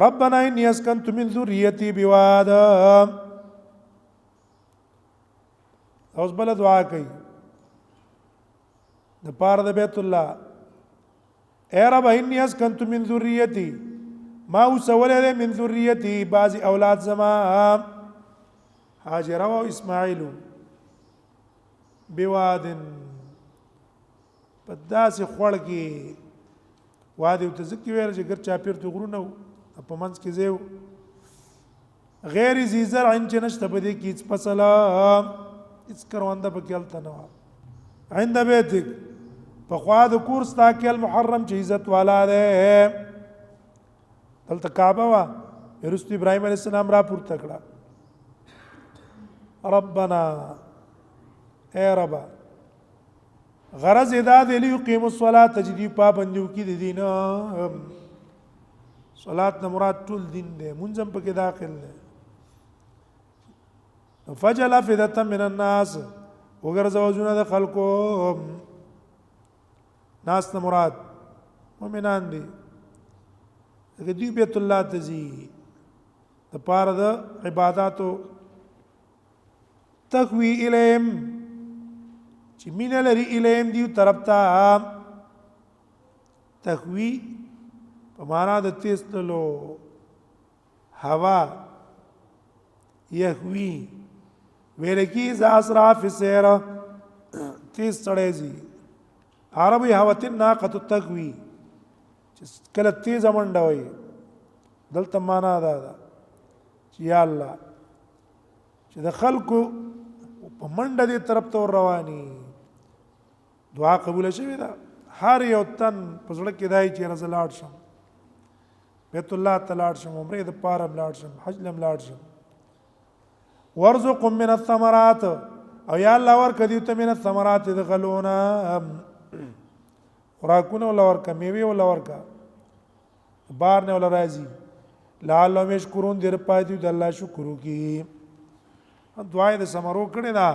ربنا اني اسكنت من ذريتي بواد. اوس بل دعا کوي د پاره د بیت الله. اے رب، انی اسکنت من ذریتی، ما وسولې من ذریتی بعض اولاد زما، هاجر او اسماعیل، بواد، په داسې خوړ کې. وادي ته ځکه ویل چې ګر چاپیر ته غرونه په منځ کې زیو، غیر ذی زرع، چې نشته په دې کې هیڅ فصل، هیڅ کرونده په کې هلته نه وه. عند بیتک، په خوا د کور ستا کې، المحرم، چې عزت والا ده. دلته کعبه وا، ورستو ابراهيم عليه السلام را پورته کړه. ربنا، اے رب، غرض ادا دی، ليقيم الصلاه، چې دی پابندیو کې د دین. صلات نه مراد ټول دین دی، منظم پکې داخل دی. فجل افئده من الناس، وګرځو زونه د خلکو. ناس نه مراد مؤمنان دي. دغه دوی بیت الله ته ځي د پاره د عبادتو. تخوی الیم، چې مینه لري، الیم، دیو طرف ته. تخوی په معنا د تیز تلو، هوا یهوی ویل کی، اذا اسرع فی السير، تیز سړی زی. عربی هوت الناقه تغوی، چې کله تیز منډه وای. دلته معنا دا ده چې یا الله، چې د خلکو په منډه دې طرف ته رواني، دعا قبول شوې ده. هر یو تن په زړه کې دای چې رضا لاړ شم، بیت الله ته لاړ شم، عمرې د پاره لاړ شم، حج لم لاړ شم. ورزق من الثمرات، او یا الله ور کدی ته، من الثمرات، د غلونا خوراکونه ولا ورکا، میوه ولا ورکا، بار نه ولا راځي. لعلهم یشکرون، دیر پاتې د الله شکر وکي. دعا د سمرو کړي دا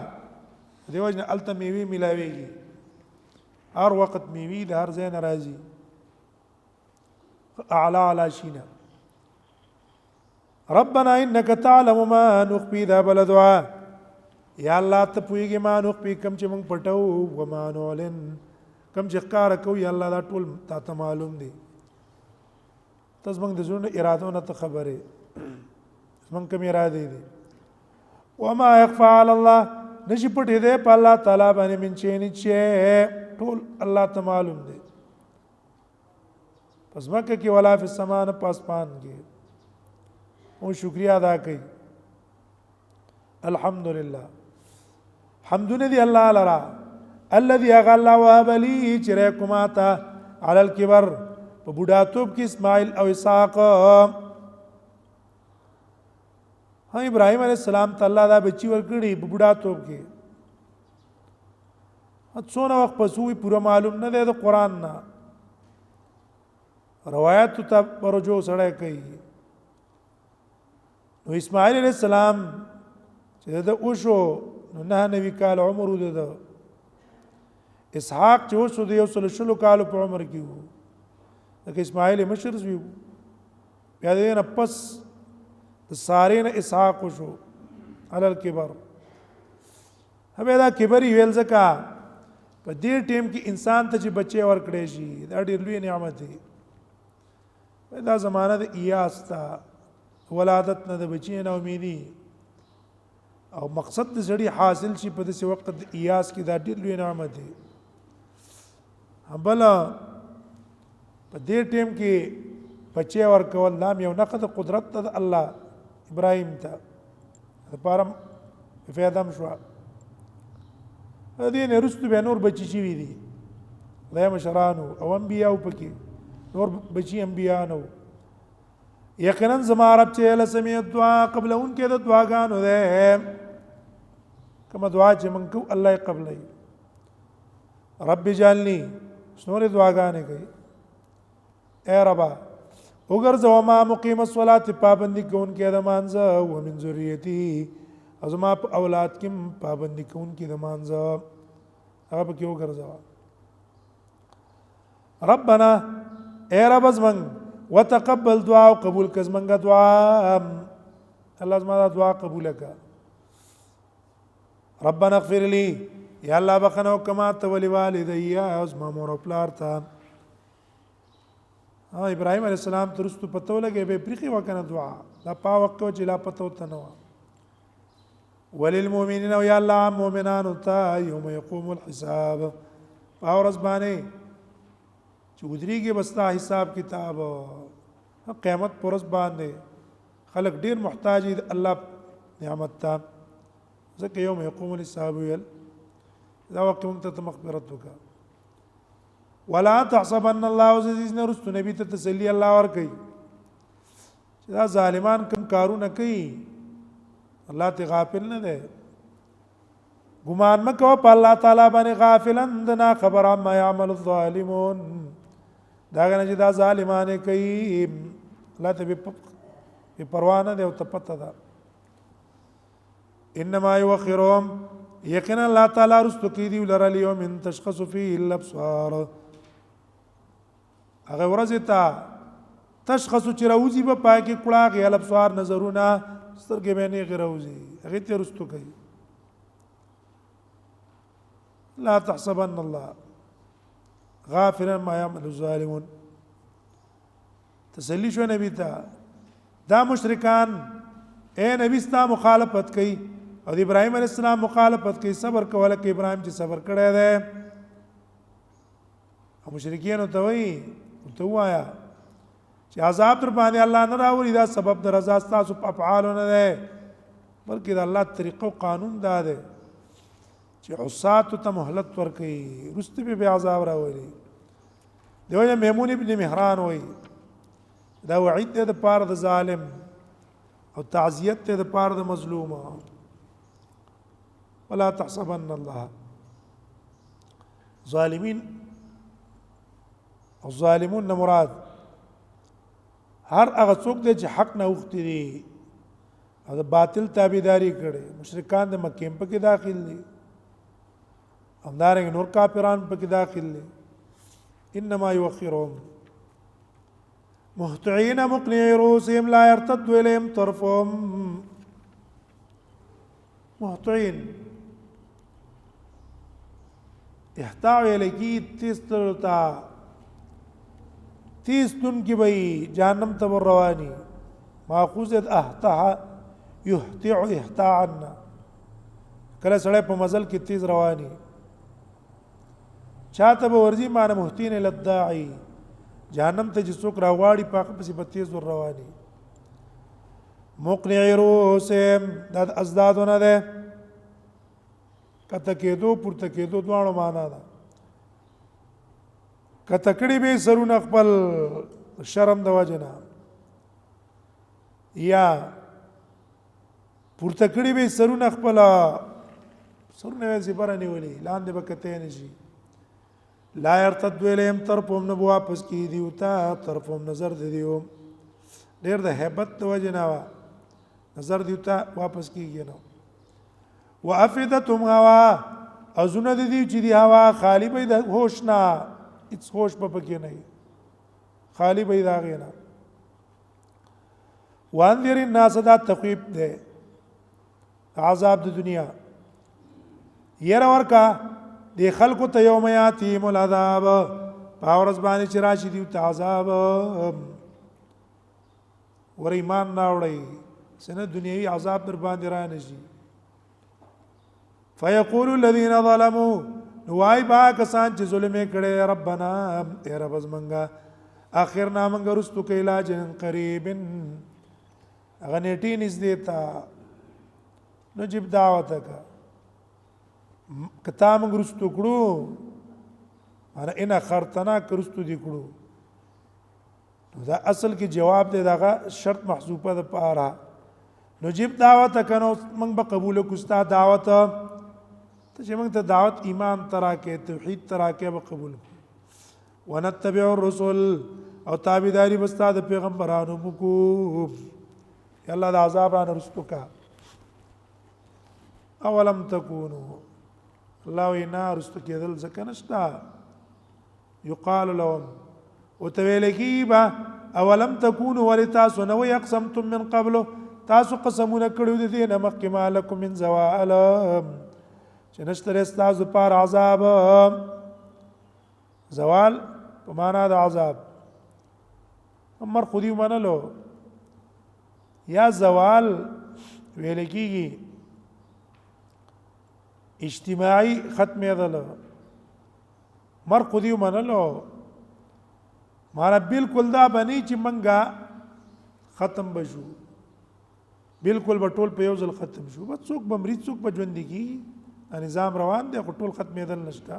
دیو جن الته میوه ملاويږي، هر وخت میوه د هر ځای ناراضي، اعلی اعلی شینا. ربنا انك تعلم ما نخفي، دا بل دعا. یا الله، ته پويږي، ما نخفي، کم چې مونږ پټو، و ما نعلن، کم چې ښکار کو. یا الله، دا ټول تا ته معلوم دي. تاسو مونږ د زړونو ارادو نه ته خبره، مونږ کوم اراده دي. وما يخفى على الله، نشي پټې ده په الله تعالی باندې، من چې نه چې ټول الله ته معلوم دي، پس مکه کې، ولا فی السما، نه پاسپان کې. او شکریا ادا کړئ. الحمدلله، حمدونه دی الله لرا، الذي اغه الله وهب لي، چې کومه تا، على الكبر، په بوډاتوب کې، اسماعیل او اسحاق. ها، ابراهيم عليه السلام ته الله دا بچي ورکړي په بوډاتوب کې. څونه وخت پسوي پوره معلوم نه دی، د قران نه روایت ته رجوع سره کوي. نو اسماعیل علیہ السلام چې د اوشو نو 99 کال عمر و ده. اسحاق چې اوسو د 120 کال په عمر کې وو. لکه اسماعیل مشر زوی، بیا دې نه پس د سارې نه اسحاق شو علی الکبر. هم دا کبر ویل ځکه په دې ټیم کې انسان ته چې بچي ورکړي شي، دا ډېر لوی نعمت دی. دا زمانہ د ایاس ته، ولادت نه د بچی نه امیدي او مقصد د سړي حاصل شي په دې وخت د ایاس کې، دا ډېر لوی نعمت دی. بل په دې ټیم کې بچي ورکول نام یو نقد قدرت ته الله ابراهیم ته لپاره فیدم شو. دې نه رستو به نور بچی شي وي دي، خدای مشرانو او انبیاء پکې، نور بچی انبیاء نو. یقینا زما رب چې لسمی دعا، قبل ان کې د دعاګانو ده. کومه دعا چې مونږ کو، الله یې قبلې. رب جعلنی، نور دعاګانې کوي. اے ربا، وګرځو ما مقیم الصلاه، پابندي کون کې د مانزه، او من ذریتی، ازما په اولاد کې پابندي کون کې د مانزه، هغه په کې وګرځو. ربنا، اے رب زمون، وتقبل دعا او قبول کزمنګ دعا. الله زما دعا قبول کړه. ربنا اغفر لي، یا الله بخنه وکما ته ولي والدي، از ما مور او پلار ته. ها ابراهيم عليه السلام ترستو پته ولګي به پرخي وکنه دعا، دا پا وخت چې لا پته وته نه. وللمؤمنین، او یا الله مؤمنانو ته، یوم یقوم الحساب، او ورځ باندې چې ودریږي بس دا حساب کتاب. قیامت پر ورځ باندې خلک ډیر محتاج دي الله نعمت ته، ځکه یوم یقوم الحساب ویل دا وخت موږ ته مغفرت وکړه. ولا تحسبن الله عزیز نرست نبی ته تسلی الله ور کوي چې دا ظالمان کوم کارونه کوي، الله ته غافل نه دی. ګمان مکو په الله تعالی باندې غافلن دنا خبر ما يعمل الظالمون، دا غنه چې دا ظالمانه کوي، الله ته به پروا نه دی او ته پته ده. انما يوخرهم، یقینا الله تعالی رستو کی دی لره لیوم تشخص فيه الابصار، هغه ورځ ته تشخص چې راوځي په پاکي کړه الابصار نظرونه، سترګې به نه غروځي، هغه ته رستو کوي. لا تحسبن الله غافلا ما يعمل الظالمون. تسلی شو نبی ته، دا مشرکان اے نبی ستا مخالفت کوي او د ابراهيم عليه السلام مخالفت کوي، صبر کوله کې ابراهيم چې صبر کړی دی. او مشرکین ته وایي ته وایا چې عذاب در باندې الله نه راولي، دا سبب د رضا ستاسو په افعالو نه دی، بلکې د الله طریقو قانون دا دی چې عصات ته مهلت ورکړي، رسته به عذاب راولي. دیو میمون ابن مهران وایي دا وعید دی د پاره د ظالم او تعزیت دی د پاره د مظلوم. ولا تحسبن الله ظالمین، او ظالمون نه مراد هر هغه څوک دی چې حق نه وختي دي او د باطل تابعداري کړي. مشرکان د مکې په کې داخل دي، همدارنګه نور کافران په کې داخل دي. انما يوخرهم مهطعين مقنعي رؤوسهم لا يرتد اليهم طرفهم. مهطعين احتاع لکی تیز تلتا تیز تن کی بھئی جہنم ته رواني، ماخوذ احتاع يهتع احتاعا، کله سړی په مزل کې تیز رواني چاته به ورځي، معنی مهتین للداعي، جهنم ته چې څوک راغواړي په هغه پسې په تیز ور رواني. مقنع رؤوسهم، دا ازدادونه ده، کته کېدو پورته کېدو دواړو معنا ده. کته کړي به سرونه خپل شرم د وجنه، یا پورته کړي به سرونه خپل، سرونه یې زبر نیولې لاندې به کته نه شي. لا يرتد اليهم طرفهم، نو واپس کی دیو تا طرفهم نظر دی دیو، ډیر د hebat د وجنه وا نظر دیو تا واپس کیږي نو. وافدتهم هوا، ازونه د دې چې دی هوا خالی به د هوش نه، هیڅ هوش په پکې نه، خالی به دا غینا. وانذر الناس، دا تخویب ده عذاب د دنیا، ير ورکا د خلکو ته یوم یاتیم العذاب، پاورز باندې چې راشي دی ته عذاب، ور ایمان نه وړي سنه دنیوي عذاب در باندې را نشي. فیقول الذين ظلموا، وای با کسان چې ظلم یې کړي، ربنا ای رب زمونږه اخرنا مونږ رستو کې علاج قریب، هغه نیټې نږدې تا نجيب دعوتک، کتا موږ رستو کړو، انا ان خرتنا کرستو دي کړو. دا اصل کې جواب دی دغه شرط محذوفه ده پاره. نجيب دعوت کنو موږ به قبول کو ستا دعوت ته، چې موږ ته دعوت ایمان ترا کې توحید ترا کې به قبول کو. ونتبع الرسل، او تابعداري بستا د پیغمبرانو کو. یا الله د عذاب را رستو کا. اولم تکونو، الله وینا رستو کېدل ځکه نشتا. یقال لهم، او ته ویل کیبا اولم تکونو ولتاسو نو یقسمتم من قبل، تاسو قسمونه کړو دي دې نه مخکې، مالکم من زوال، چې نشته تاسو پر عذاب. زوال په معنا د عذاب عمر خو دی منلو، یا زوال ویل کیږي اجتماعي ختمې ده. مر خو دی منلو، مارا بالکل دا بنی چې منګه ختم بشو، بالکل به ټول په یو ځل ختم شو. بس څوک به مري، څوک به ژوند کیږي، نظام روان دی، خو ټول ختمېدل نشته.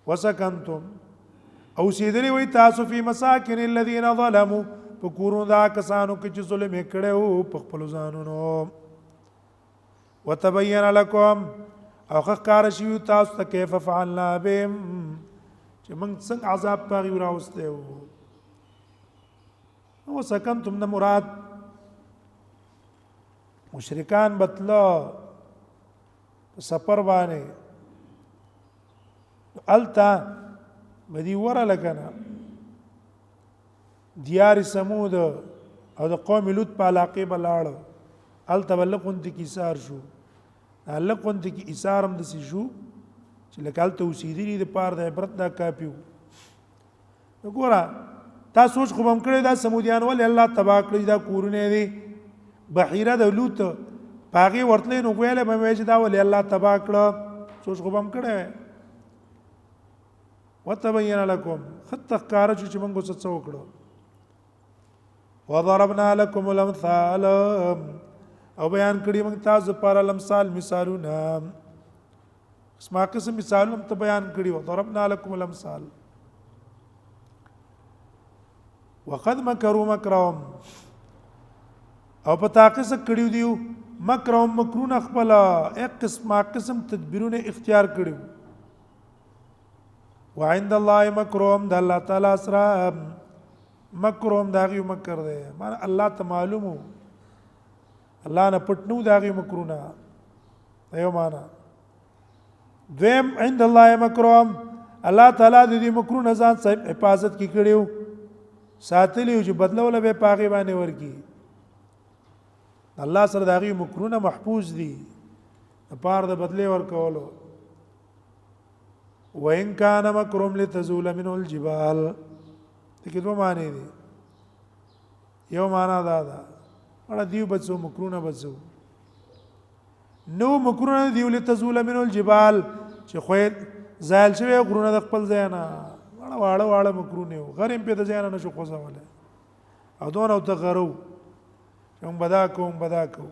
وسکنتم، او سیدلی وی تاسو، فی مساکن الذین ظلموا، په کورونو دا کسانو کې چې ظلم یې کړو په خپل ځانونو. وتبین لکم، او ښکار شي تاسو ته، کیف فعلنا بهم، چې موږ څنګه عذاب پاغي راوسته وو. او سکنتم نه مراد مشرکان بتلا سفر باندې، التا بدی وره لکنه دیار سمود او د قوم لوط په علاقه بلاړ، الته بلقون دي کی سار شو، لقون دي کی ایثارم د سی شو چې لکه الته اوسېدلی د پاره د عبرت دا کافی وو. وګوره تا سوچ خو بم کړی، دا سمودیان ولې الله تبا کړی؟ دا کورونه دي، بحیره د لوط پاغي ورتلې، نو ویلې به وی چې دا ولې الله تبا کړ؟ سوچ خو بم کړی. وتبین لكم، خط کار چې موږ څه څه وکړو. وضربنا لكم الامثال، او بیان کړی موږ تاسو پر الامثال، مثالونه، اسما قسم مثالونه ته بیان کړی. وضربنا لكم الامثال وقد مكروا مكرهم، او په تاقص کړیو دیو مکرهم، مکرونه خپل، یک قسمه قسم تدبیرونه اختیار کړیو. وعند الله مکرهم، د الله تعالی سره مکرهم، دا غي مکر دی. مان الله ته معلومو، الله نه پټ نو دا غي مکرونه. یو معنا. دویم، عند الله مکرهم، الله تعالی د دې مکرونه ځان صاحب حفاظت کی کړیو، ساتلی چې بدلول به پاغي باندې ورکی. الله سره دا غي مکرونه محفوظ دي پار د بدلې ورکولو. وان کان مکرم لتزول منه الجبال، دغه دوه معنی دي. یو معنا دا ده، اړه دیو بچو مکرونه بچو نو مکرونه دیو، لتزول منه الجبال، چې خو زایل شوی غرونه د خپل ځای نه. واړه واړه واړه مکرونه وو، غریم په د ځای نه نشو خوځوله، او دون او ته غرو چې موږ بدا کوم بدا کو.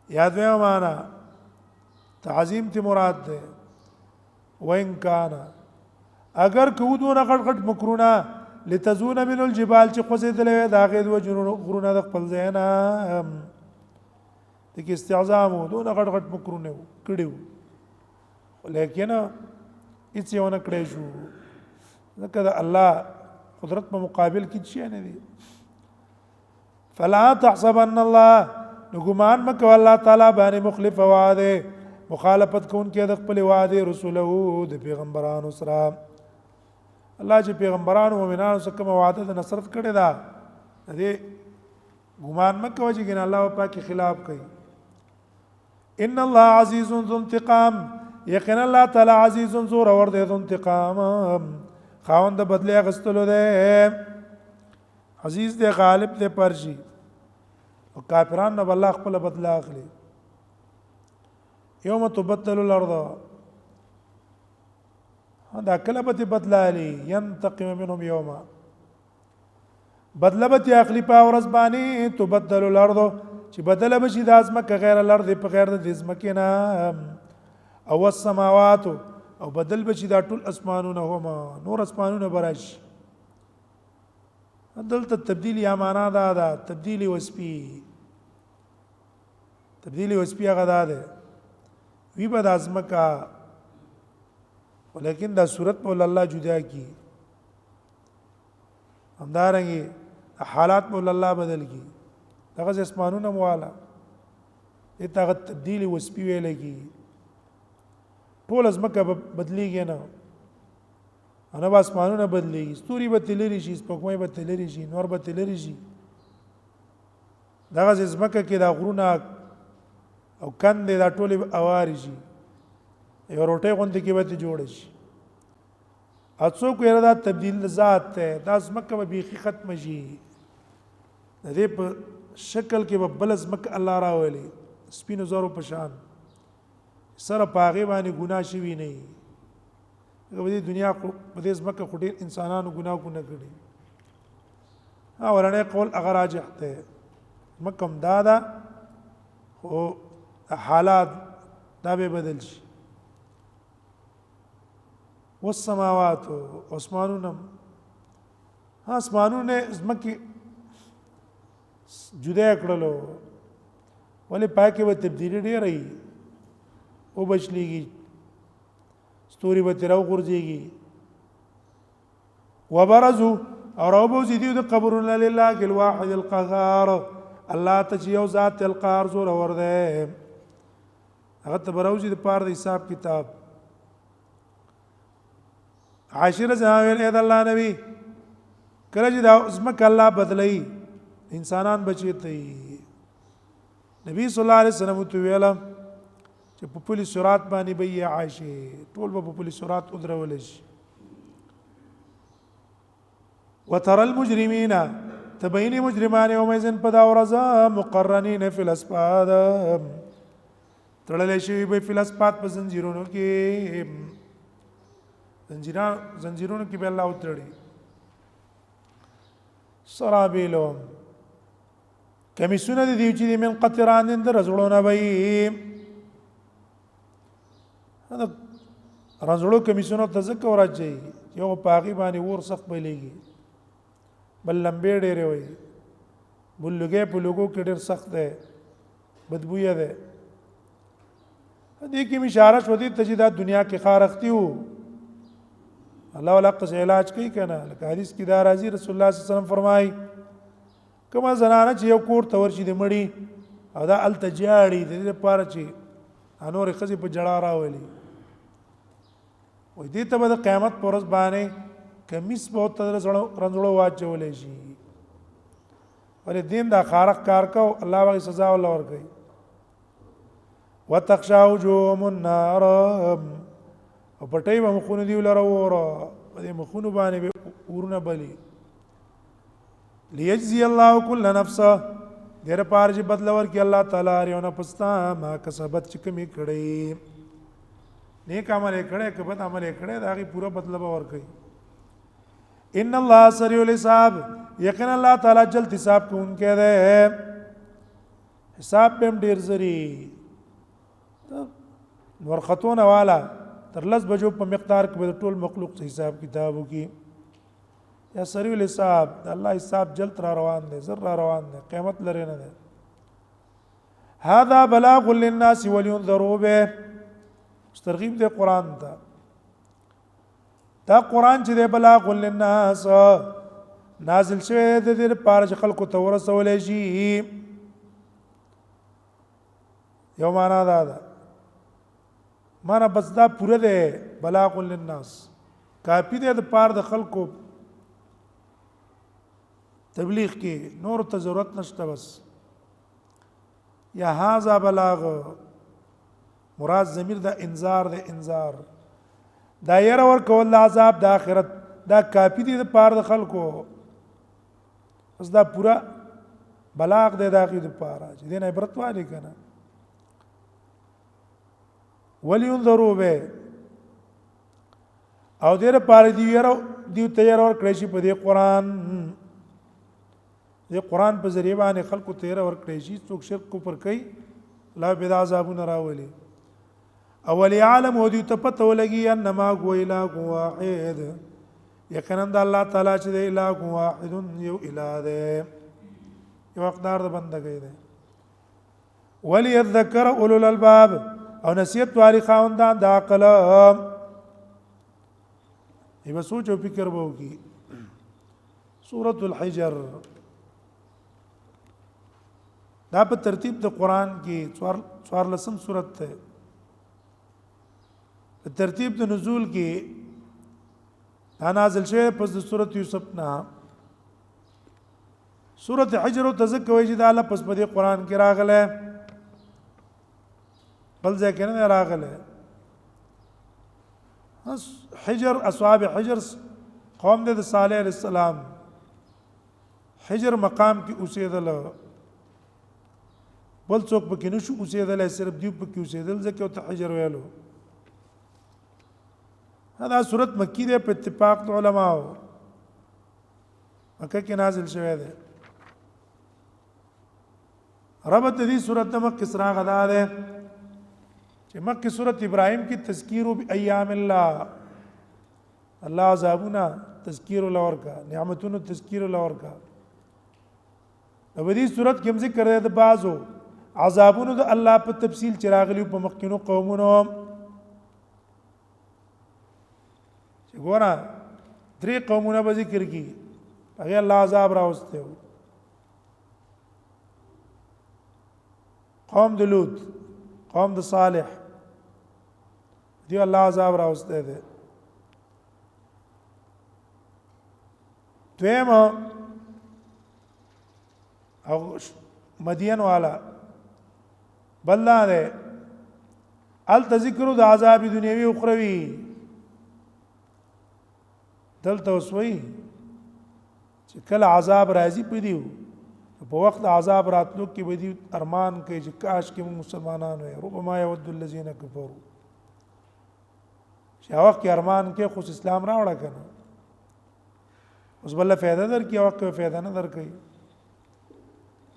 یاد مې معنا تعظیم تی مراد ده. وان کان، اگر کو دون غټ غټ مکرونه، لتزون من الجبال، چې خوځېدلې دا غې دوه غرونه د خپل ځای نه، د کې استعظام وو، دون غټ غټ مکرونه کړیو، لیکن هیڅ یو نه کړی شو، ځکه د الله قدرت په مقابل کې څه نه دی. فلا تحسبن الله، نو ګمان مکو الله تعالی باندې مخلف وعده، مخالفت کون کې د خپل وعده، رسوله، د پیغمبرانو سره. الله چې پیغمبرانو مؤمنانو سره کوم وعده د نصرت کړی دا، دې ګمان مکو چې ګن الله پاک خلاف کوي. ان الله عزیز ذو انتقام، یقینا الله تعالی عزیز زور اور دی، ذو انتقام، خاوند بدله غستلو دی، عزیز دی، غالب دی پرشي، او کافران نه الله خپل بدله اخلي. یوم تبدل الارض، دا کله به بدله علی ينتقم منهم یوما، بدله به اخلي په ورځ باندې تبدل الارض، چې بدله به شي د ازمکه، غیر الارض، په غیر د ازمکه نه، او السماوات، او بدل به شي دا ټول اسمانونه، هما نور اسمانونه براش. دلته تبدیل یا معنا دا ده تبدیل وسپی، تبدیل وسپی هغه دا ده وی به د ازمکه، ولیکن دا صورت په الله جدا کی، همدارنګه حالات په الله بدل کی، دغه اسمانونه مواله دغه تبدیل وسپی ویل کی. ټول ازمکه بدلیږي نه، انا به اسمانونه بدلېږي، ستوري به تللی شي، سپوږمۍ به تللی شي، نور به تللی شي. دغه ځمکه کې دا غرونه او کندې دا ټولې اوارې شي، یو روټۍ غوندې کې به ته جوړ شي. اڅوک یې دا تبدیل ذات ته، دا ځمکه به بیخي ختم شي. د دې په شکل کې به بل ځمکه الله راولي، سپینو زرو په شان سره پاغه باندې ګناه شوی نه. په دې دنیا خو په دې ځمکه خو ډېر انسانانو ګناه کو نه کړي. اولنې قول هغه راجح ده، مکم دا ده، خو حالات دا به بدل شي. والسماوات اسمانونه، اسمانونه زمکه جدا کړلو، ولې پاکه به تبدیلی ډیره وي او بچلیږي، ستوري به تر غورځيږي. وبرزو او روبوزي دیو د قبرونه لله الواحد القهار، الله ته چې یو ذات القهار زور ور ده، هغه ته بروزي د پاره د حساب کتاب. عاشر زاویل اې د الله نبی، کله چې دا زمکه الله بدلای انسانان بچی ته، نبی صلی الله علیه وسلم ته ویل چې په پولی صراط باندې به یې عائشه ټول به په پولی صراط ودرول شي. وتر المجرمین تبین مجرمان یومئذ په دا ورځ مقرنین فی الاسفاد، تړل شي به فی الاسفاد په زنجیرونو کې، زنجیرونو کې به الله وتړي. سرابیلهم کمیسونه دي چې من قطران در زړونه وي، دا رنځړو کمیسونه ته ځکه ورځي یو پاغي باندې ور سخت بلیږي، بل لمبې ډېرې وي، بل لګې په لوګو کې ډېر سخت دی، بدبویه ده. دې کې اشاره شو دې ته چې دا دنیا کې خارختی وو، الله ولا قص علاج کوي کنه. لکه حدیث کې دا راځي، رسول الله صلی الله علیه وسلم فرمایي کومه زنانه چې یو کور ته ورشي د مړي او دا التجاړي د دې لپاره چې انور خزي په جړا راولي، وې دې ته به د قیامت پر ورځ باندې کمیس به تر رنځړو واچولې شي. ولې دین دا خارق کار کو، الله وغي سزا ولا ور کوي. وتخشا وجوههم النار، او پټي به مخونه دی لره وره، په دې مخونو باندې به ورونه بلی. ليجزي الله كل نفس، دیر پار چې بدل ورکړي الله تعالی یو نفس ته ما کسبت چې کمی کړي، نیک عمل کړي که بد عمل کړي، دا غي پوره بدله به ورکړي. ان الله سریع الحساب، یقینا الله تعالی جلد حساب کوونکی دی، حساب به هم ډیر زری. نور خطونه والا تر لس بجو په مقدار کې به ټول مخلوق څخه حساب کتاب وکي. یا سریع الحساب، الله حساب جلد را روان دی، زر را روان دی، قیامت لري نه دی. هذا بلاغ للناس ولينذروا به، ترغیب دی قران ته. دا قران چې دی بلاغ للناس نازل شوی د دې لپاره چې خلکو ته ورسول شي. یو معنا دا ده، معنا بس دا پوره ده، بلاغ للناس کافی ده د پاره د خلکو تبلیغ کې، نور ته ضرورت نشته بس. یا هاذا بلاغ، مراد ضمیر د انذار ده، انذار دا ير ور کول د عذاب د آخرت، دا کافی دي د پاره د خلکو، بس دا پورا بلاغ دی دا غي د پاره چې دین عبرت والی کنه. ولینذروا به، او دې لپاره دی ير دی ته ير ور کړی شي په دې قران، دې قران په ذریعہ باندې خلکو ته ير ور کړی شي، څوک شرک کفر کوي لا به د عذابونه راولي. اول عالم ودی ته پته ولګي انما هو اله واحد، یقینا د الله تعالی چې د اله واحد یو اله دی، یو اقدار د بندګۍ دی. وليذكر اولو الالباب، او نصیحت والی خاوندان د عقل یو سوچ او فکر به وکي. سورۃ الحجر دا په ترتیب د قران کې څوار لسم سورت ده. په ترتیب د نزول کې دا نازل شوی پس د سورۃ یوسف نه. سورۃ حجر تذکر چې دا لفظ په دې قران کې راغله، بل ځای کې نه راغله. حجر، اصحاب حجر قوم د صالح علیہ السلام حجر مقام کې اوسېدل، بل څوک پکې نشو اوسېدل، صرف دیو پکې اوسېدل، ځکه ته حجر ویلو. دا صورت مکی ده په اتفاق د علماو، مکه کې نازل شوی دی. ربط دې صورت مکه سره غدا ده چې مکه صورت ابراهیم کې تذکیر ایام الله، الله عذابونه تذکیر لور کا، نعمتونو تذکیر لور کا. په دې صورت کې هم ذکر دی د بعضو عذابونو د الله په تفصیل چې راغلي په مخکینو قومونو. چې ګوره درې قومونه به ذکر کی، هغه الله عذاب راوسته. قوم د لوط، قوم د صالح، دی الله عذاب راوسته دی. دویم او مدین والا بل ده، ال تذکر د عذاب دنیوي او اخروی. دلته وسوي چې کله عذاب راځي په دیو، په وخت عذاب راتلو کې به دی ارمان کوي چې کاش کې موږ مسلمانان وي. ربما يود الذين كفروا، چې وخت کې ارمان کې خو اسلام راوړه کنه، اوس بل فائدہ درکې، وخت کې فائدہ نه درکې.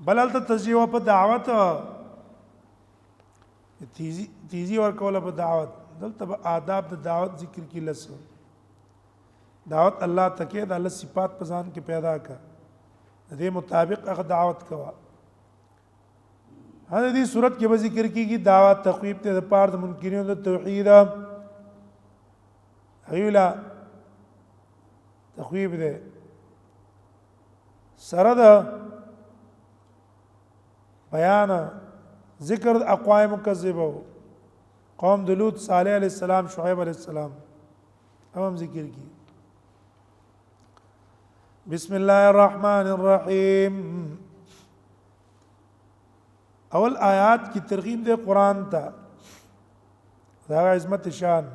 بلل ته تزیو په دعوت، تیزی تیزی ور کوله په دعوت. دلته به آداب د دعوت ذکر کی. لس دعوت الله تکي د الله صفات په ځان کې پیدا کا، د دې مطابق هغه دعوت کوا. هغه دې صورت کې به ذکر کیږي دعوت تخویب ته د پاره د منکرینو د توحید، هیولا تخویب ده سره د بیان ذکر اقوام مکذبه، قوم د لوط، صالح علی السلام، شعیب علی السلام هم ذکر کی. بسم الله الرحمن الرحیم. اول آیات کی ترغیب ده قران ته، دا عظمت شان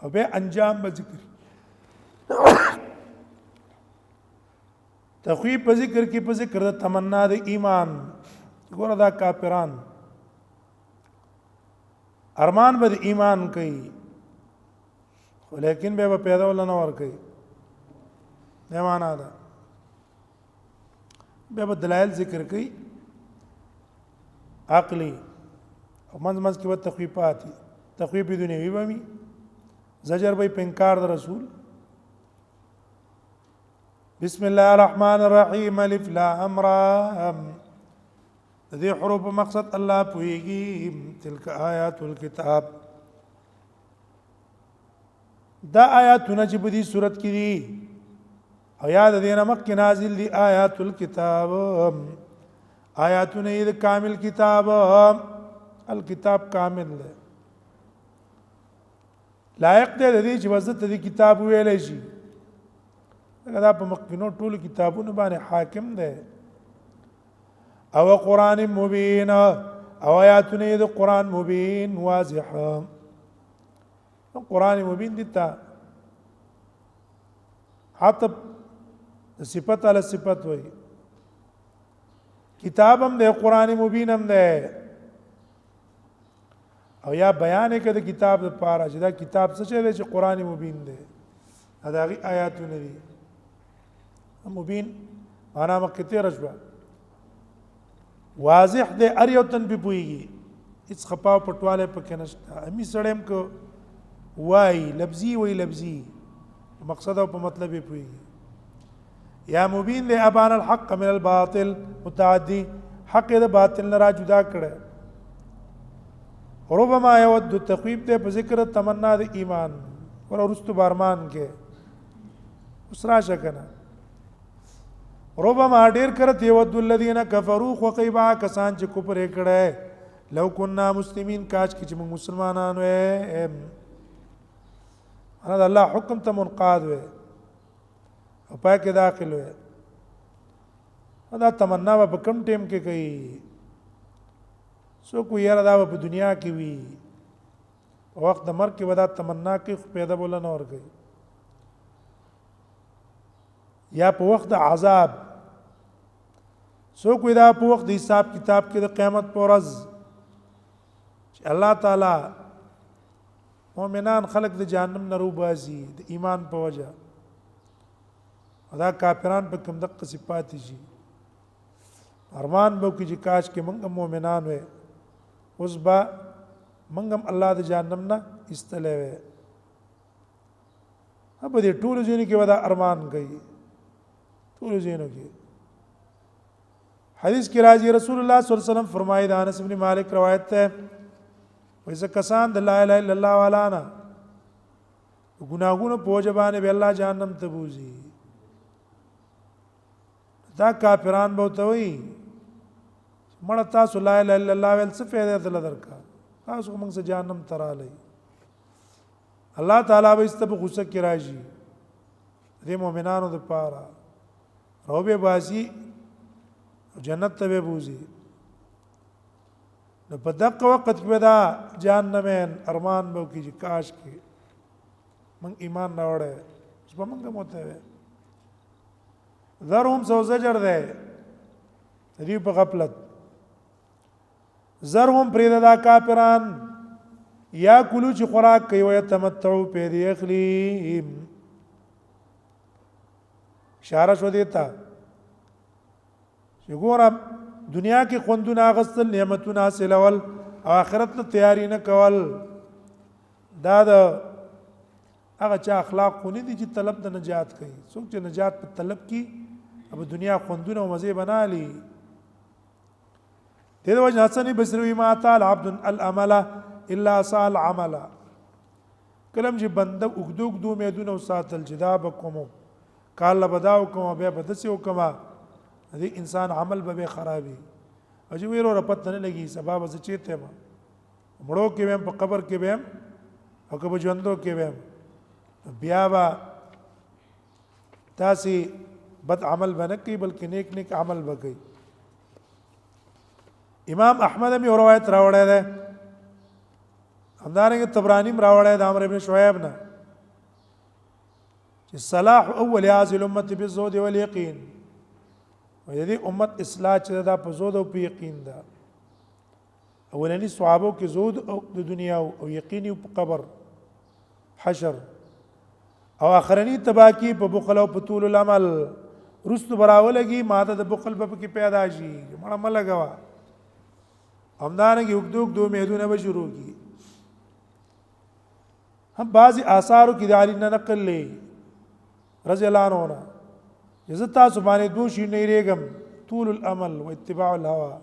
او به انجام به ذکر. تخویب په ذکر کې په ذکر د تمنا د ایمان. ګوره دا کافران ارمان به د ایمان کوي، خو لیکن به پیدا ول نه ور کوي. نه معنا ده به دلایل ذکر کوي عقلی، او منځ منځ کې به تخویفات، تخویف دنیوي به وي، زجر به په انکار د رسول. بسم الله الرحمن الرحیم. الف لام را. د دې حروف مقصد الله پويږي. تلک آیات الكتاب، دا آیاتونه چې په دې صورت کې دي او یاد دې نه مخکې نازل دي. آیات الكتاب، آیاتونه د کامل کتاب، الکتاب کامل دی، لایق دی د دې چې وزت دې کتاب ویل شي. دا په مخکینو ټولو کتابونو باندې حاکم دی. او قران مبین، او آیاتونه د قران مبین واضح. قران مبین دي تا عطب صفت علی صفت وای، کتاب هم دی، قران مبین هم دی. او یا بیان کې د کتاب لپاره چې دا کتاب څه دی چې قران مبین دی، دا غي آیاتونه دي. مبین معنا مخکې تېره شوه، واضح دی، ار یو تن په پويږي، هیڅ خپاو پټواله پکې نشته. امی سړیم کو وای لفظي، وای لفظي مقصد او په مطلب یې پويږي. یا مبین دی ابان الحق من الباطل، متعدی حق د باطل نه را جدا کړي. ربما يود تخویب ته په ذکر تمنا د ایمان ور ورستو بارمان کې اسرا شکنه. ربما ډیر کرت یود الذین کفروا، خو کسان چې کفر کړي، لو كنا مسلمین، کاش کې چې موږ مسلمانان وې. انا د الله حکم ته منقاد وي او پای کې داخل وي. دا تمنا به په کم ټیم کې کوي؟ څوک یې را دا په دنیا کې وي، په وخت د مرګ کې ودا تمنا کوي، خو پیدا بوله نه ور کوي، یا په وخت د عذاب. څوک دا په وخت د حساب کتاب کې د قیامت پر ورځ چې الله تعالی مؤمنان خلق د جهنم نه روباسي د ایمان په وجه، دا کافران په کوم دقه صفات شي، ارمان به کې چې کاش کې موږ مؤمنان وې، اوس به موږ هم الله د جهنم نه استلې وې. په دې ټولو ځینو کې ودا ارمان کوي، ټولو ځینو کې. حدیث کې راځي رسول الله صلی الله علیه وسلم فرمایي، د انس بن مالک روایت ده، وایي ځکه کسان د لا اله الا الله والا نه ګناهونو په وجه باندې به الله جهنم ته بوزي. دا کافران به ته وایي مړه تاسو لا اله الا الله ویل څه فائدہ دل درکا، تاسو موږ څه جهنم ته رالی. الله تعالی به است په غصه کې راشي دې مؤمنانو د پاره روبه بازي جنت ته به بوزي. نو په دغه وخت کې دا جهنمین ارمان به کوي چې کاش کې من ایمان راوړې، اوس به موږ موته وي. ذرهم سو زجر ده دې په غفلت. ذرهم پرې دا کافران یا کلو چې خوراک کوي او يتمتعو په دې اخلي. اشاره شو دیتا چې ګوره دنیا کې خوندونه اغستل، نعمتونه حاصلول او آخرت ته تیاری نه کول، دا د هغه چا اخلاق خو نه دي چې طلب د نجات کوي. څوک چې نجات په طلب کې اب دنیا خوندونه او مزه بنالي. دې وجه حسن بصری ما تعالی عبد الامل الا سال عمل. کلم چې بنده وګدو وګدو امیدونه وساتل چې دا به کوم کال بداو کوم بیا به دسې وکم، دې انسان عمل به خرابي. او چې ویرو پته نه لګي سبب زه چیرته ما مړو کې ویم، په قبر کې ویم او که په ژوندو کې ویم، بیا به تاسو بد عمل بنه کوي بلکې نیک نیک عمل به کوي. امام احمد هم یو روایت راوړی دی، همدارنګه طبرانی هم راوړی دی عمرو ابن شعیب نه چې صلاح اول هذه الامه بالزهد واليقين. و دې امت اصلاح چې دا په زهد او په یقین ده. اولنی صحابه کې زهد او د دنیا او یقین او په قبر حشر، او اخرنی تباکی په بخل او په طول العمل. رستو براولږي ماده د بخل په کې پیدا شي، مړه ملګوا. همدارنګه وګدو وګدو میدونه به شروع کی. هم بعضی آثارو کې د علی نه نقل لې رضی الله عنه نه، زه تاسو باندې دوه شي نه ریګم، طول الامل و اتباع الهوى.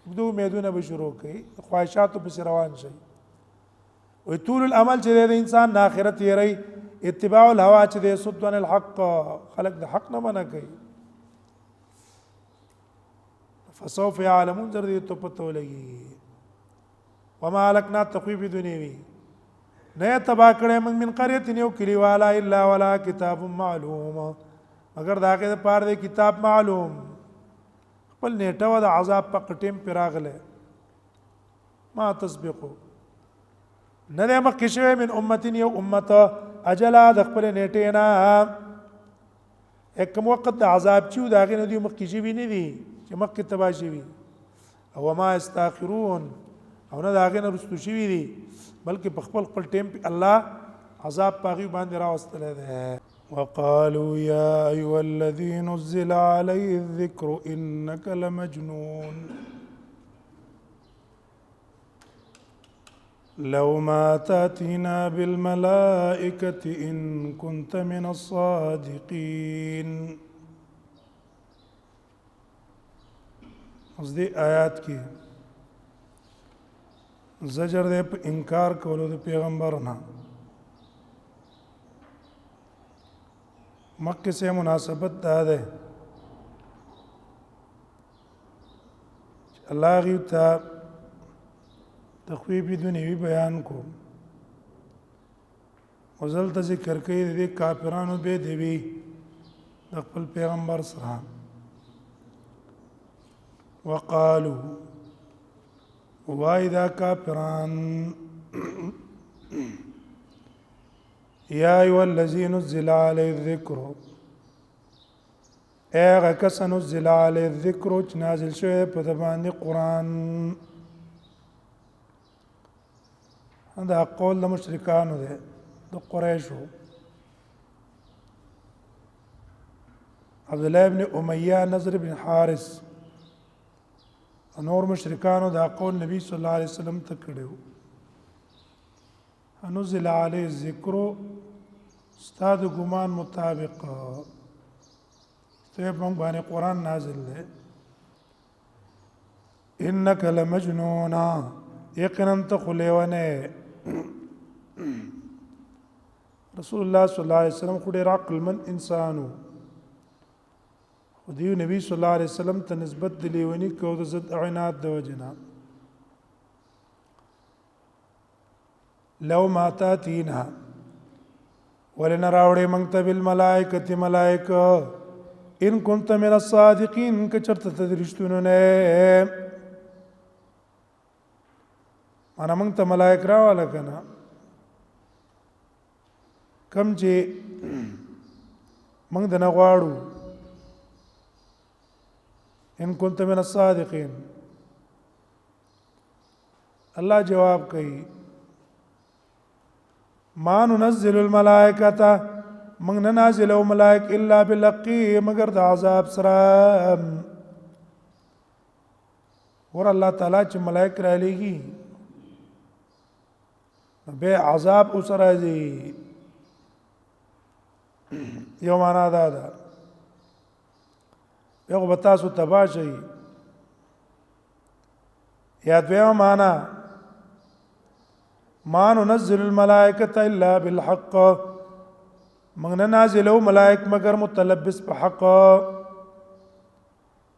وګدو میدونه به شروع کړي، خواهشاتو پس روان شي. او طول الامل چې د انسان د آخرت یې رہی، اتباع الهوى چې د صد عن الحق، خلق د حق نه منع کوي. فسوف يعلمون زر دې ته پته ولګي. وما لکنا تخویف دنیوی، نه تبا کړې من من قريه یو کلی والا الا ولا کتاب معلوم، مگر دا کې د پاره د کتاب معلوم خپل نیټه و د عذاب په قټیم پراغله. ما تسبقو نه ده مخکې شوی من امتین یو امت اجلا د خپل نیټې نه. کوم وخت د عذاب چې دا غي نه دی مخکې شوی نه دی چې مخکې تبا شوی، او ما استاخرون او نه دا غي نه رستو شوی دی، بلکې په خپل خپل ټیم په الله عذاب پاغي باندې راوستل دی. وقالوا يا ايها الذي نزل عليه الذكر انك لمجنون لو ما تاتينا بالملائكه ان كنت من الصادقين. اوس دې آیات کې زجر دی په انکار کولو د پیغمبر نه. مکه سه مناسبت دا ده چې الله غي ته تخویف دنیوي بیان کو، وزل ته ذکر کوي د کافرانو به دی د خپل پیغمبر سره. وقالو، وای دا کافران، یا ایو الذین نزل علی الذکر، هغه کس نزل علی الذکر چې نازل شوی په د باندې قران. دا قول د مشرکانو دی، د قریشو. عبد الله ابن امیہ، نضر ابن حارث، نور مشرکانو دا قول نبی صلی الله علیه وسلم ته کړو. انزل علی الذکر، استاد ګمان مطابق ته په باندې قران نازل دی. انک لمجنون، یقینا ته خلیونه. رسول الله صلی الله علیه وسلم خو ډیر عقل من انسانو، خو دیو نبی صلی الله علیه وسلم ته نسبت د لیونی کو د زد عناد د وجنا. لو ما تاتینا، ولن راوړې مونږ ته بالملائکه ملائکه، ان كنت من الصادقین، که چرته ته رښتونو نه. انا مونږ ته ملائک راواله کنه، کم چې مونږ د نه غواړو. ان كنت من الصادقین. الله جواب کوي، ما ننزل الملائکه، موږ نه نازلو ملائک، الا بالحق، مگر د عذاب سره. ور الله تعالی چې ملائک را لېږي به عذاب اوس راځي. یو معنا دا ده، یو به تاسو تبا شي. یا دویمه معنا، ما ننزل الملائکه الا بالحق، موږ نه نازلو ملائک مگر متلبس په حق.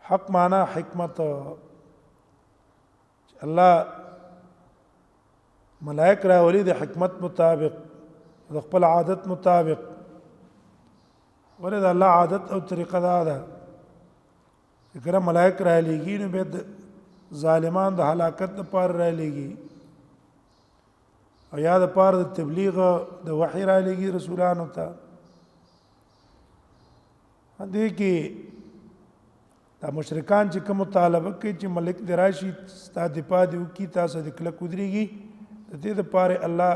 حق معنا حکمت. الله ملائک راولي د حکمت مطابق، د خپل عادت مطابق. ولې د الله عادت او طریقه دا ده چې کله ملائک را لېږي نو به ظالمان د هلاکت لپاره را لېږي، او یا د پاره د تبلیغ د وحی را لېږي رسولانو ته. دې کې دا مشرکان چې کوم مطالبه کوي چې ملک دراشي ستا د پا دی وکي، تاسو د کله کودريږي، د دې لپاره الله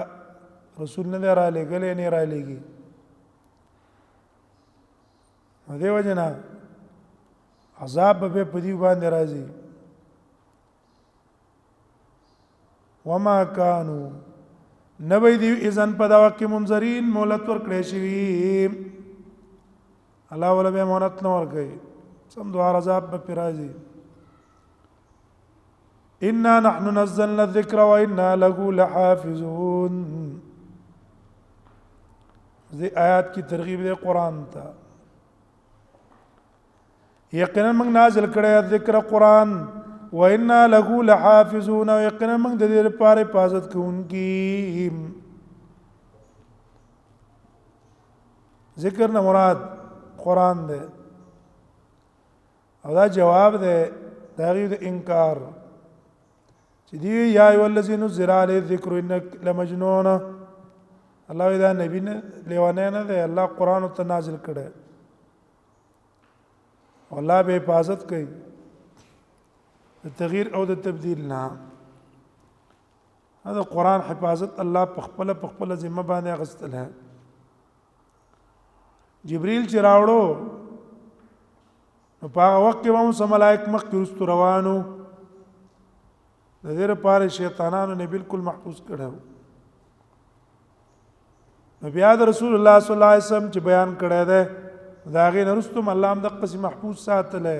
رسول نه را لېږلې، نه را لېږي. نو دی وجنه عذاب به په دې باندې راځي. وما كانوا، نبی دی اذن په دا وخت کې منذرین، مولت ورکړې شي. الله ولا به مونت نه ورکړي، سم دوار عذاب به پرازي. انا نحن نزلنا الذکر وانا له لحافظون. دې آیات کی ترغیب دی قران ته. یقینا موږ نازل کړی ذکر قران، وانا له لحافظون، یقینا موږ د دې لپاره حفاظت کوونکی. ذکر نه مراد قران دی، او دا جواب دی دا غي د انکار چې دی یا ای الذین نزل علی الذکر انک لمجنون. الله دا نبی نه لیوانه نه دی، الله قران ته نازل کړي، الله به حفاظت کوي د تغییر او د تبديل نه. هذا قران حفاظت الله په خپل ذمہ باندې غستل ہے. جبريل چې راوړو نو په هغه وخت کې به هم ملائک مخکې وروسته روانو، د دې لپاره شیطانانو نه بالکل محفوظ کړو. نو بیا د رسول الله صلی الله علیه وسلم چې بیان کړی دی، دا غي نرستم الله هم د قسم محفوظ ساتله.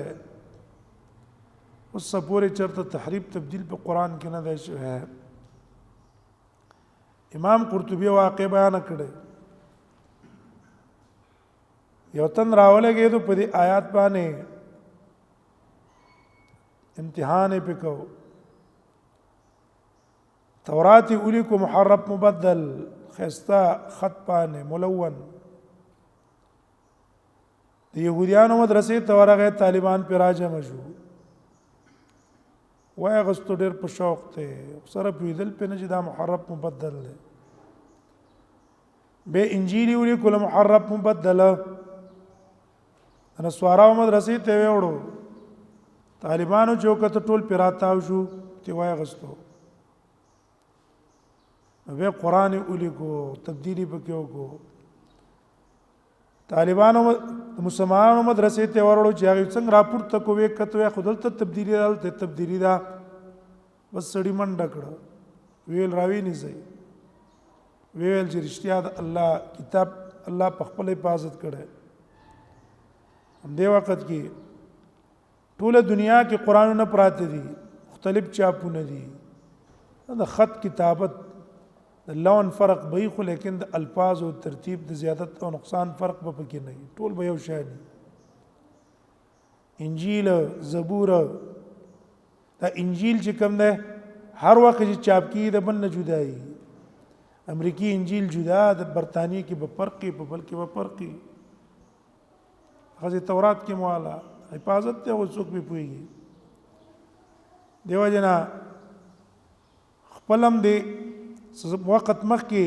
اوس پورې چرته تحریف تبدیل په قران کې نه دی شوی. امام قرطبي واقع بیان کړی، یو تن راولګې په دې آیات باندې امتحان یې پکاو. تورات اولی کو محرف مبدل، خستا خط پانه ملون. د يهوديانو مدرسې ته ورغه، طالبان پر راجم شو، وای غستو ډیر په شوق ته سره پیدل په نه چې دا محرف مبدل دی. به انجیل ولي کول محرف مبدل. انا سوارا مدرسې ته وړو، طالبانو چې وکړه ټول پیراتاو شو تی وای غستو. به قران ولیکو، تبدیلی پکې وکړو. طالبانو مسلمانانو مدرسې ته ورړو چې هغه څنګه راپورته کوي، کته خودل ته تبدیلی ده، ته تبدیلی ده. بس سړی منډه کړه، ویل راوی نه ځي، ویل چې رښتیا د الله کتاب الله په خپل حفاظت کړي. هم دې وخت کې ټوله دنیا کې قرآن نه پراته دي، مختلف چاپونه دي، د خط کتابت د لون فرق به خو، لیکن د الفاظ او ترتیب د زیادت او نقصان فرق به پکې نه وي، ټول به یو شی دي. انجیل، زبور، دا انجیل چې کوم ده هر وخت چې چاپ کیږي د بل نه جدا وي. امریکای انجیل جدا، د برتانیې کې به فرق، په بل کې به فرق. غزه تورات کې موالا حفاظت ته وڅوک به پويږي. دیو جنا خپلم دی وخت مخکې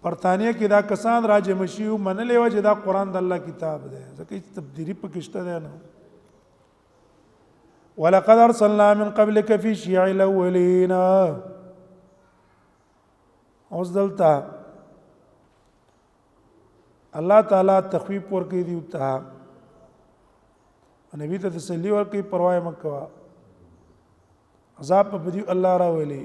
برتانیه کې دا کسان راجم شي او منلې و چې دا قران د الله کتاب دی، ځکه چې تبدیلی پکې شته دی نه. ولقد ارسلنا من قبلك في شيع الاولين. اوس دلته الله تعالی تخویف ورکړي دی ته، نبی ته تسلی ورکړي، پروا مکوا، عذاب په دی الله راولي.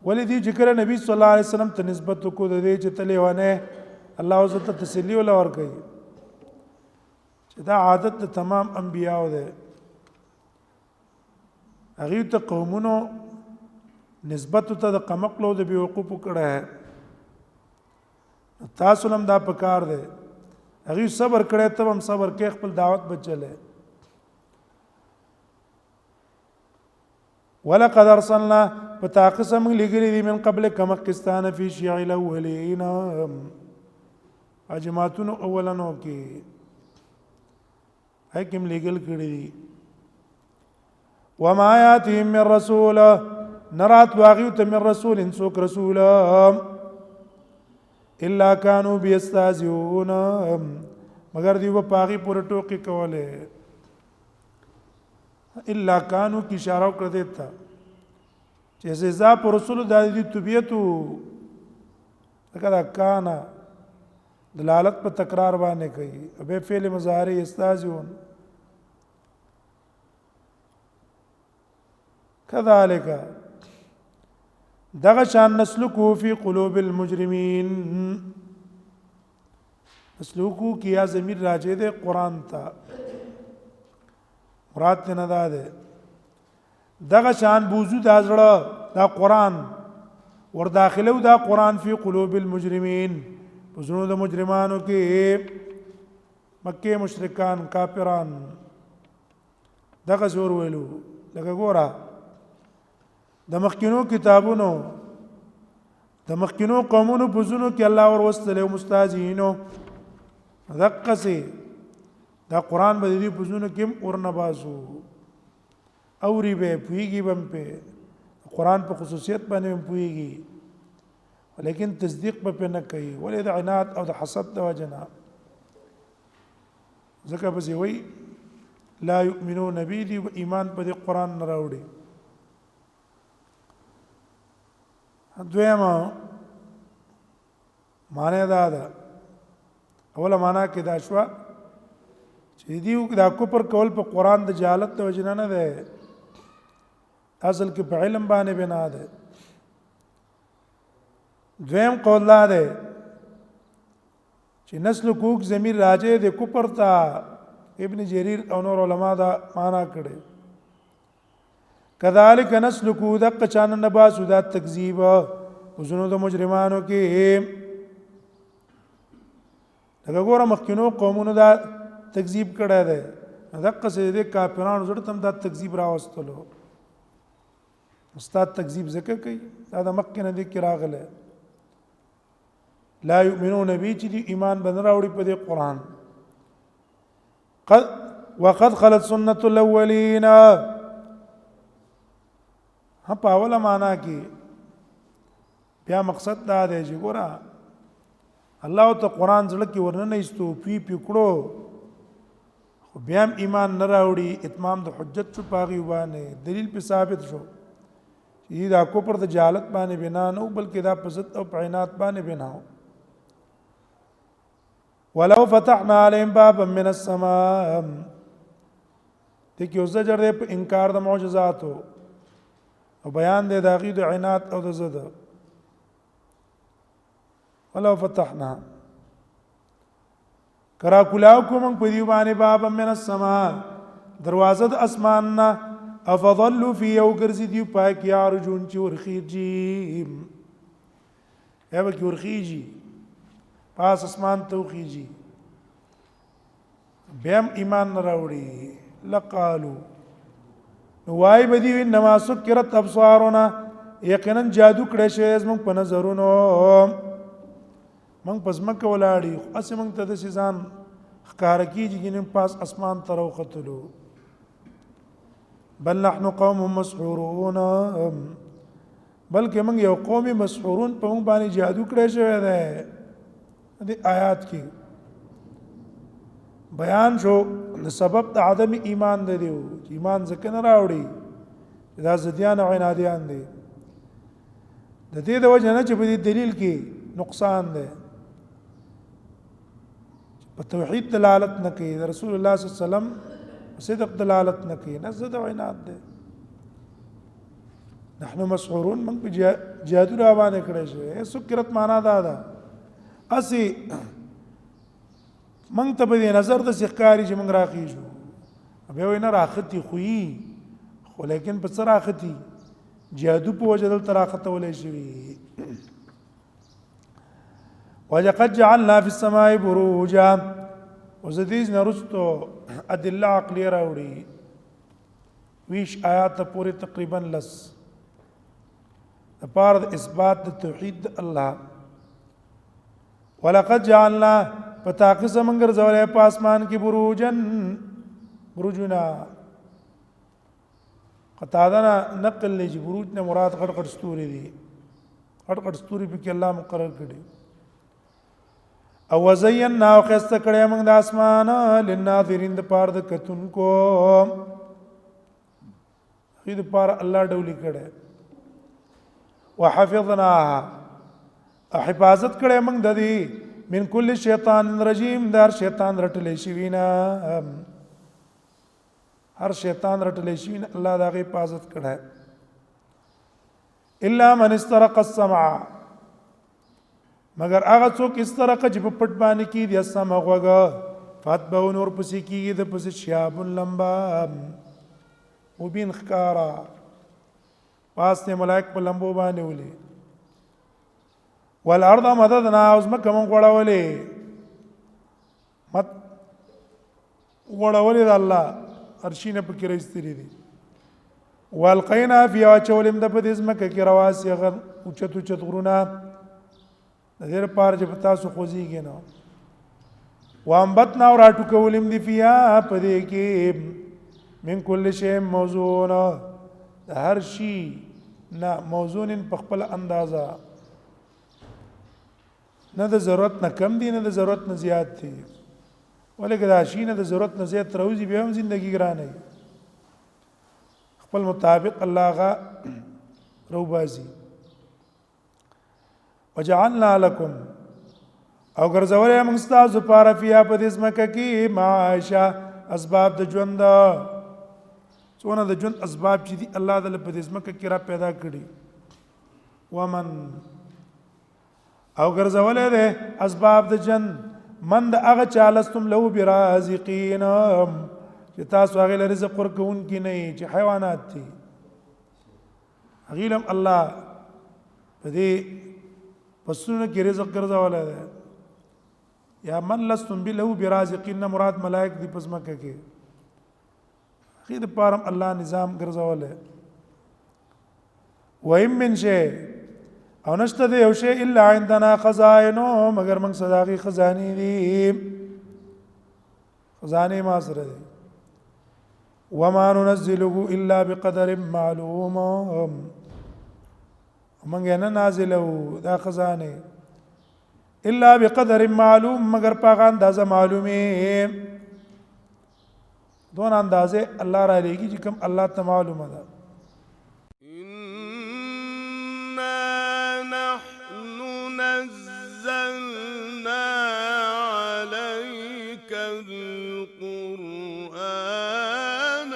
ولې دی چې کله نبی صلی الله علیه وسلم ته نسبت کو د دې چې تلې ونه، الله عز ته تسلی ولا ورکړي چې دا عادت د تمام انبیاو ده، هغه ته قومونو نسبت ته د قمقلو د بیوقوف کړه. تاسو لم دا پکار دی، هغه صبر کړی ته هم صبر کې، خپل دعوت بچلې. ولقد ارسلنا پتا قسم لګری دي من قبل کما قستان فی شیع الاولین، اجماعتون اولنو کې حکم لګل کړی دي. وما یاتهم من رسول، نرات واغیو ته من رسول سوک رسول الا كانوا بيستهزئون، مگر دی په پاغي پور ټوکی کوله. الا كانوا کی اشاره وکړه دیتا چې سزا پر رسول د دې طبيعتو لکه کانا دلالت په تکرار باندې کوي، به فعل مضارع استاذون. كذلك دغه شان نسلکو فی قلوب المجرمین. نسلکو کیا ضمیر راجع ده قران ته، مراد ته نه ده دغه شان بوزو د زړه دا قران ور داخلو، دا قران فی قلوب المجرمین، په زړونو د مجرمانو کې، مکه مشرکان کافران دغه زور ویلو. لکه ګوره د مخکینو کتابونو د مخکینو قومونو په زونو کې الله ور وستل او مستهزئینو، دقه سي دا قران به دې په زونو کې اور نه باسو، اوري به پویږي بم په قران په خصوصیت باندې هم پویږي، لیکن تصدیق په نه کوي. ولې؟ د عناد او د حسد د وجنه. ځکه به وی لا یؤمنون بی دی ایمان په دې قران نه راوړي. دویمه معنی دا ده، اوله معنا کې دا شو چې دیو دا کوپر کول په قران د جهالت د وجنه نه ده، اصل کې په علم باندې بنا ده. دویم قول دا ده چې نسل کوک ضمیر راجع د کوپر ته، ابن جرير او نور علما دا معنا کړي. کذالک نسلکو دق چان نباسو دا تکذیب وزنو د مجرمانو کې. لکه ګوره مخکینو قومونو دا تکذیب کړی دی، دقه سه دې کافرانو زړه تم دا تکذیب راوستلو. استاد تکذیب ځکه کوي، دا د مکه نه دي کې راغله. لا یؤمنون به، چې دی ایمان بن راوړي په دې قران. قد وقد خلت سنت الاولین. هم په اوله معنا کې بیا مقصد دا دی چې ګوره الله ته قران زړه کې ورنه نه استو پی پکړو، خو بیا هم ایمان نه راوړي. اتمام د حجت شو پاغي باندې، دلیل په ثابت شو چې دا کوپر د جهالت باندې بنا نه، بلکې دا په ضد او په عناد باندې بنا. ولو فتحنا عليهم بابا من السماء، دې کې زجر دی په انکار د معجزاتو او بیان دی د غي د عناد او د زد. ولو فتحنا کرا کلاو کوم په دی باندې باب من السما، دروازه د اسمان نه، افضلوا فی، یو ګرځي دی پاک، یارجون چې ورخیږي، یا به کې ورخیږي پاس اسمان ته وخیږي، بیا ایمان نه راوړي. لقالو، نو وای بدی انما سکرت ابصارنا، یقینا جادو کړی شوی زمونږ په نظرونو، موږ پس مکه ولاړی، خو اسې موږ ته د سیزان ښکار کیږي چې نن پاس اسمان ته راوختلو. بل نحن قوم مسحورون، بلکې موږ یو قوم مسحورون، په موږ باندې جادو کړی شوی دی. د آیات کې بیان شو د سبب د عدم ایمان دی، دیو چې ایمان ځکه نه راوړي دا زديان او عنادیان دي، د دې د وجه نه چې په دې دلیل کې نقصان دی، په توحید دلالت نه کوي، رسول الله صلی الله علیه وسلم صدق دلالت نه کوي، نه زد او عناد دی. نحنو مسحورون، من په جادو را باندې کړی شوی. سکرت معنا دا ده، اسی من ته په نظر د سخکاری چې موږ راخیږو، بیا وینا راختی خوې، خو لیکن په څه راختی؟ جادو په وجه دلته راختولې شوی. ولقد جعلنا في السماء بروجا. وزدیز نرستو ادله عقلیه راوړي ویش آیات پورې، تقریبا لس، لپاره د اثبات د توحید د الله. ولقد جعلنا، پتاقی زمنګر زولې په اسمان کې بروجن، بروجنا. قتاده نه نقل لې چې بروج نه مراد غټ غټ ستوري دي، غټ غټ ستوري په کې الله مقرر کړي. او وزینا، او خسته کړي موږ د اسمان، للناظرین، د پاره د کتونکو، غي د پاره الله ډولي کړي. وحفظناها، حفاظت کړي موږ د دې، من کل شیطان رجیم، دار شیطان رټلې شي وینا، هر شیطان رټلې شي وینا، الله دا غي حفاظت کړي. الا من استرق السمع، مگر هغه څوک استرق چې په پټ باندې کې دي السمع غوګه، فاتبه نور پسې کیږي د پسې شهاب لمبا مبین خکارا، پاس نه ملائک په لمبو باندې ولي. والارض مددنا، اوس مکه مونږ غړولې، مت غړولې د الله ارشینه پکې راستري دي. والقینا فی، واچولم د په دې ځمکه کې رواسي غر، اوچت اوچت غرونه، د دې لپاره چې په تاسو خوځيږي نه. وانبتنا، او راټو کولم دي، فیا، په دې کې، من کل شی موزون، هر شي نه موزون په خپل اندازه، نه د ضرورت نه کم دي، نه د ضرورت نه زیات دي. ولکه دا شي نه د ضرورت نه زیات راوځي، بیا هم ژوندۍ ګرانه، خپل مطابق الله غا روبازي. وجعلنا لكم، او ګرځولې موږ تاسو لپاره، فیا، په دې ځمکه کې، معاشه، اسباب د ژوند. څونه د ژوند اسباب چې دي الله تعالی په دې ځمکه کې را پیدا کړي. ومن، او ګرځولې ده اسباب د ژوند، من د هغه چا، لستم له برازقین، چې تاسو هغه له رزق ورکون کې نه، چې حیوانات دي، هغه لم الله په دې پسونو کې رزق ګرځولې ده. یا من لستم له برازقین مراد ملائک دي پسمکه کې، هغه د پارم الله نظام ګرځولې. وَإِن مِّن شيء، او نشته دی یو شی، الا عندنا خزائنه، مگر موږ صداقي خزاني دي، خزانه ما سره دي. وما ننزله الا بقدر معلوم، موږ نه نازلو دا خزانه الا بقدر معلوم، مگر په هغه اندازه معلومه. دون اندازه الله را لېږي چې کوم الله ته معلومه ده. إنا نحن نزلنا عليك القرآن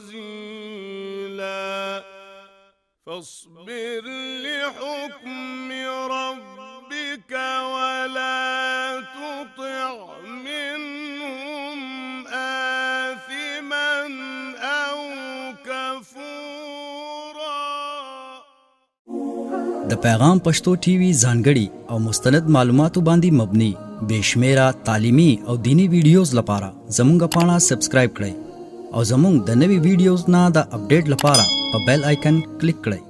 تنزيلا فاصبر لحكم ربك ولا تطع منهم آثما أو كفورا. د پیغام پښتو ټي وي ځانګړي او مستند معلوماتو باندې مبني بشمیره تعلیمي او دینی ویډیوز لپاره زموږ پاڼه سبسکرایب کړئ او زموږ د نوي ویډیوز نه د اپډیټ لپاره په بیل آیکن کلیک کړئ.